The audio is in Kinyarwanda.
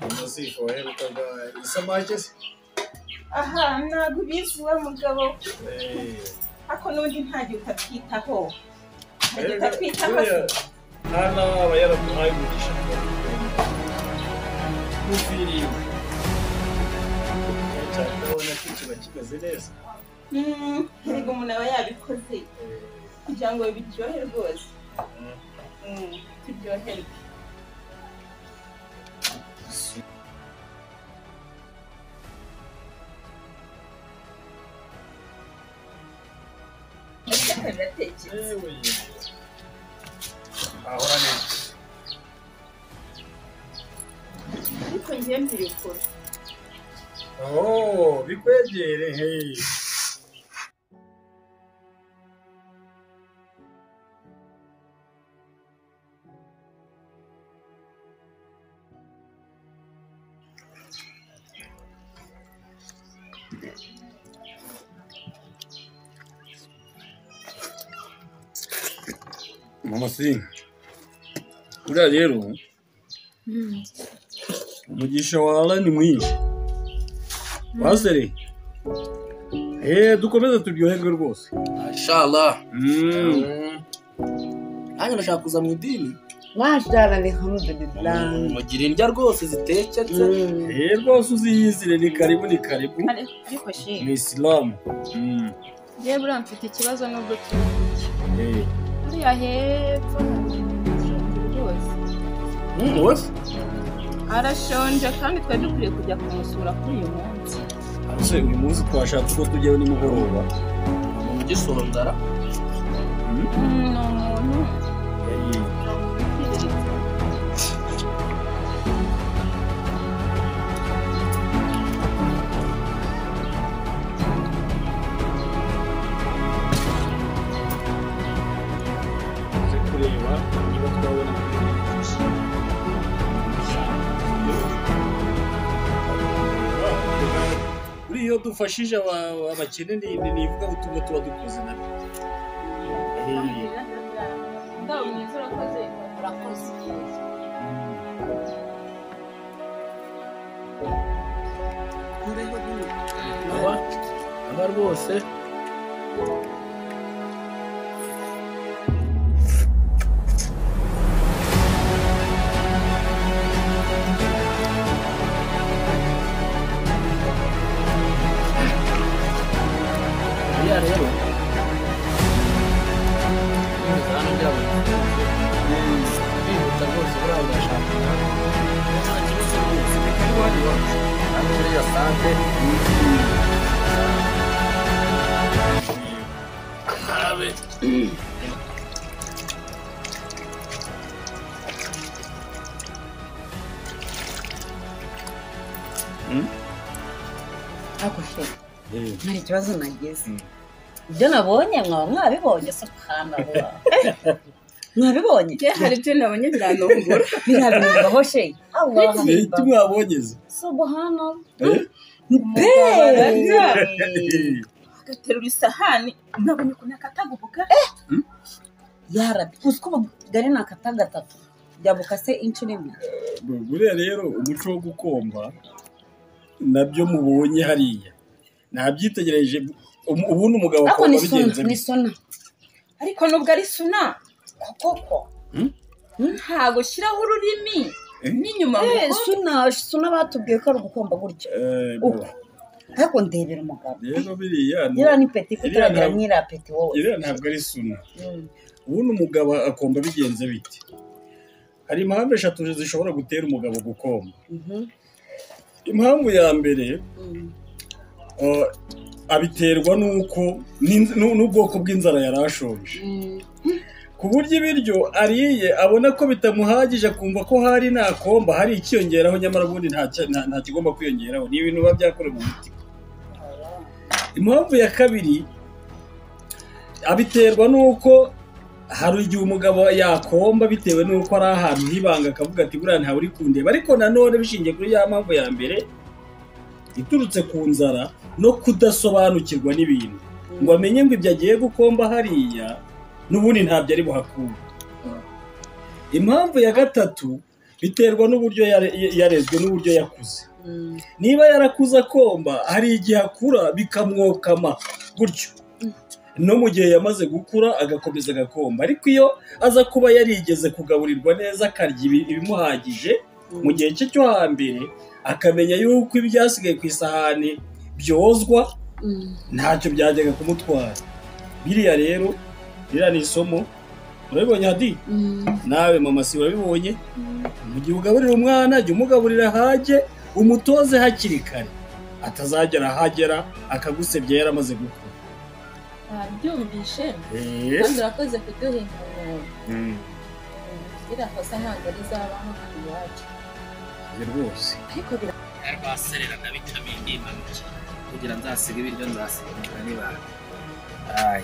Amaziko waherukaga isamake se? Aha, ntabwo ubizi wa mugabo. Ako n'undi ntagiye utatwitaho. Ntagiye utatwitaho. Nta aba yaraduhaye umugisha. Ufiriwe. Cyane ndabona ko kiba kimeze neza. Erega umuntu aba yabikoze kugira ngo biryohe rwose. Turyoherwe. Ahora neza. Ariko njye mbikora. Oh, bikwegere hey. Mama si uriya rero umugisha wa Allah ni mwinshi. Wasere dukomeze turyoherwe rwose. Inshallah. Nanjye ndashaka kuza mu idini. Mashallah, alhamdulillah. Mugira indya rwose ziteketse. Rwose uziyizire, ni karibu ni karibu. Ariko shi mu Islam. Njye buriya mfite ikibazo nubwo turi. Hariya hepfo rwose. Wese arashonje kandi twari dukwiye kujya kumusura kuri uyu munsi. Ese uyu munsi twashatse ko tujyayo nimugoroba. Umuntu ugisondara. Ni umuntu. Kureba niba twabona buriya iyo dufashije abakene ni ivugabutumwa tuba dukoze nabyo. Aba rwose rero bihuta rwose buriya urashaka nta kibazo rwose reka iwanyu iwacu hano muri iyo sante habe Ako she hari ikibazo nagize. Ibyo nabonye mwaba mwabibonye, subhanallah. Mwabibonye? Hari ibyo nabonye biranungura. Biranungura she. Allah. Iki mwabonye se? Subhanallah. Agaterura isahani nabonye ukuntu akatagubuka. Ya Rabbi, uziko ubugari nakata gatatu. Byabukase inshuro imwe. Buriya rero umuco wo gukomba nabyo mubonye hariya. Nabyitegereje ubundi umugabo Ariko akomba ni suna, bigenze ni bite? suna. Ariko nubwo ari suna Koko. Ntago shyiraho ururimi n'inyuma Eh, ngo suna, suna batubwiye ko ari ugukomba gutya. Uko. Ariko ndebera umugabo. Rero biriya Iriya ni peti kutaragira ntabwo- nyira peti wowe. Iriya ntabwo ari suna. Ubundi umugabo akomba bigenze bite? Hari impamvu eshatu zishobora gutera umugabo gukomba. Impamvu ya mbere abiterwa n'uko n'ubwoko bw'inzara yari ashonje, ku buryo ibiryo ariye abona ko bitamuhagije, akumva ko hari nakomba hari ikiyongeraho, nyamara ubundi nta kigomba kwiyongeraho, ni ibintu biba byakorewe mu mutima. Impamvu ya kabiri abiterwa n'uko hari igihe umugabo yakomba bitewe n'uko ari ahantu h'ibanga, akavuga ati buriya ntawe uri kundeba. Ariko nanone bishingiye kuri ya mpamvu ya mbere iturutse ku nzara no kudasobanukirwa n'ibintu, ngo amenye ngo ibyo agiye gukomba hariya n'ubundi ntabyo ari buhakure. Impamvu ya gatatu biterwa n'uburyo yarezwe n'uburyo yakuze. Niba yarakuze akomba, hari igihe akura bikamwokama gutyo, no mu gihe yamaze gukura agakomeza agakomba. Ariko iyo aza kuba yarigeze kugaburirwa neza, akarya ibimuhagije mu gihe cye cyo hambere, akamenya yuko ibyasigaye ku isahani byozwa, ntacyo byajyaga kumutwara. Biriya rero ririya ni isomo. Urabibonye Hadi? Nawe mama si urabibonye? Mu gihe ugaburira umwana, jya umugaburira ahage, umutoze hakiri kare, atazagera ahagera akagusebya yaramaze gukura. Nabyumvishe kandi urakoze kuduha impanuro. Iriya kosa ntabwo rizabaho hano iwacu Rwose. Ariko Rwaserera na vitamini imanuke kugira nzasiga ibiryo, nzasiga n'ibanga. Ay.